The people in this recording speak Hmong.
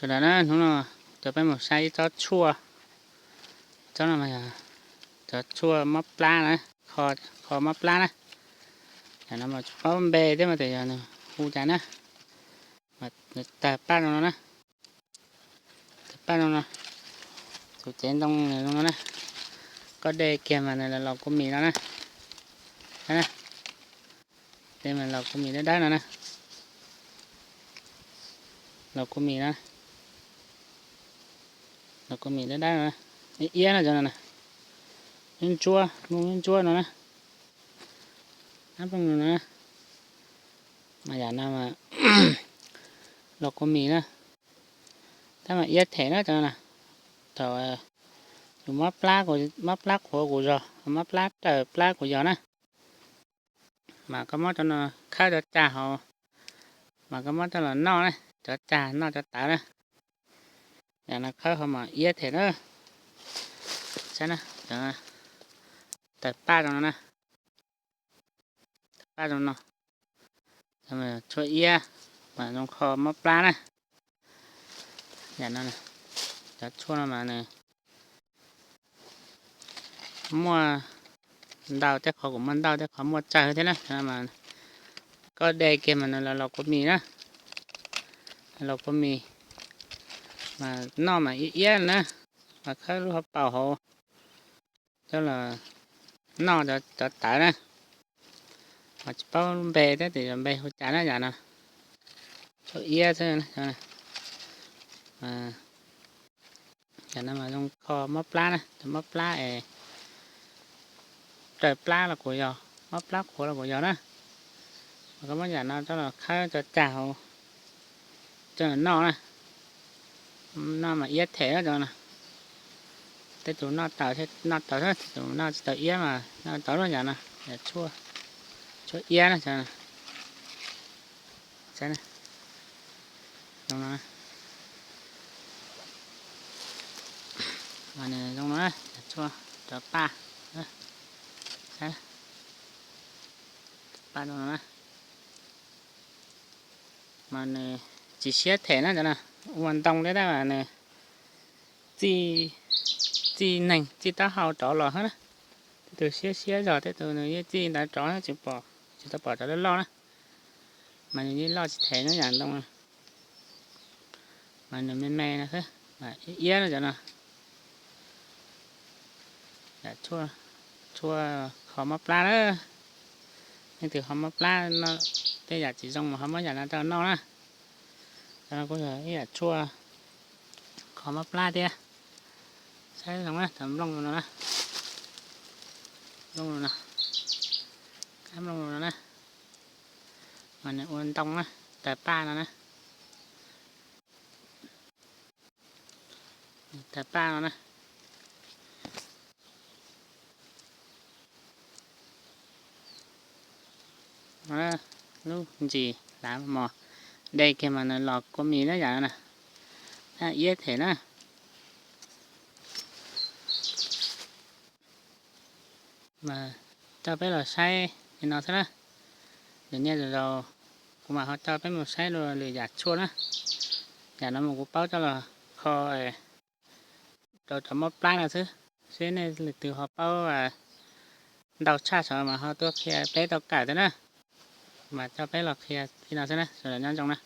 Sawv daws na, hnub no coj peb mus saib ib tsob tshuaj. Tsob no mas yog cov tshuaj mob plab na, kho mob plab na. Yam no mas tsis paub npe thiab mas tes yog nws hu cas na. Tawg paj zoo no na, tawg paj zoo no. Tus cev ntoo zoo no na, koj de kiag mas nws los kua mis no na. Tes mas los kua mis dawb dawb no na, los kua mis no, los kua mis dawb dawb no, iab no cov no na, ntsuab, ntsuab no na, ab plooj no na. Mas yam no mas los kua mis na, tab mas iab them na cov no na. Thaum yus mob plab, mob plab qhuav kuj yog, mob plab raws plab kuj yog na. Mas koj muab cov no khawb cov cag hauv, mas koj muab coj los noj na, cov cag noj cov tawv na. Yam no khawb hauv mas iab them na. Saib na, tawg paj zoo no na, tawg paj zoo no. Tshuaj iab mas zoo kho mob plab na. Yam no, cov tshuaj no mas nws muaj ntau tej qhov, kuj muaj ntau tej qhov muaj tsawg thiab na. Koj de kiag mas nws los kua mis na, los kua mis, mas noj mas iab iab na, mas khawb lub hauv paus hauv coj los noj cov tawv na. Mas tsis paub npe thiab tias yog npe hu cas na yam no. Tshuaj iab xwb. Yam no mas zoo kho mob plab na, cov mob plab es raws plab los kuj yog, mob plab qhuav los kuj yog na. Mas koj muab yam no coj los khawb cov cag hauv coj los noj na. Noj mas iab them cov no. Tej tus noj tau, noj tau, tej tus noj tsis tau iab mas noj tau lub yam no, yam tshuaj iab na. Saib, zoo no, mas nws zoo no, yam tshuaj rau paj, paj zoo no na. Mas nws tsis siab them na cov no, ua ntoo thiab tab mas nws txij neeg txij taub hau rov los hab na. Tej tus siab siab zog tej tus nws yeej txij ntawd rov tsis pom, tsis tau pom cov loj loj na. Mas nws yeej loj tsis them na yam ntoo no. Mas nws me me no xwb, iab no cov no. Yam tshuaj kho mob plab na. Leej twg ho mob plab, tej yam tsis zoo mas ho muab yam no rau noj na. Cov no kuj yog ib yam tshuaj kho mob plab thiab. Saib zoo na, cov nplooj no na, nplooj no, kab nplooj no na. Mas nws ua ntoo na, tawg paj no na. Tawg paj no na. Lub ntsis hlav mos, de kiag mas nws los kua mis na yam no na. Iab them na. Mas coj peb los saib li no xwb na. Lwm niaj lwm zaus kuv mam ho coj peb mus saib dua lwm yam tshuaj na. Yam no mas kuv paub coj los kho rau cov mob plab no xwb, seb nej leej twg ho paub ntau tshaj saum mas ho tuaj qhia peb tau kawm thiab na. Mas coj peb los qhia li no xwb na, sawv daws nyob zoo na.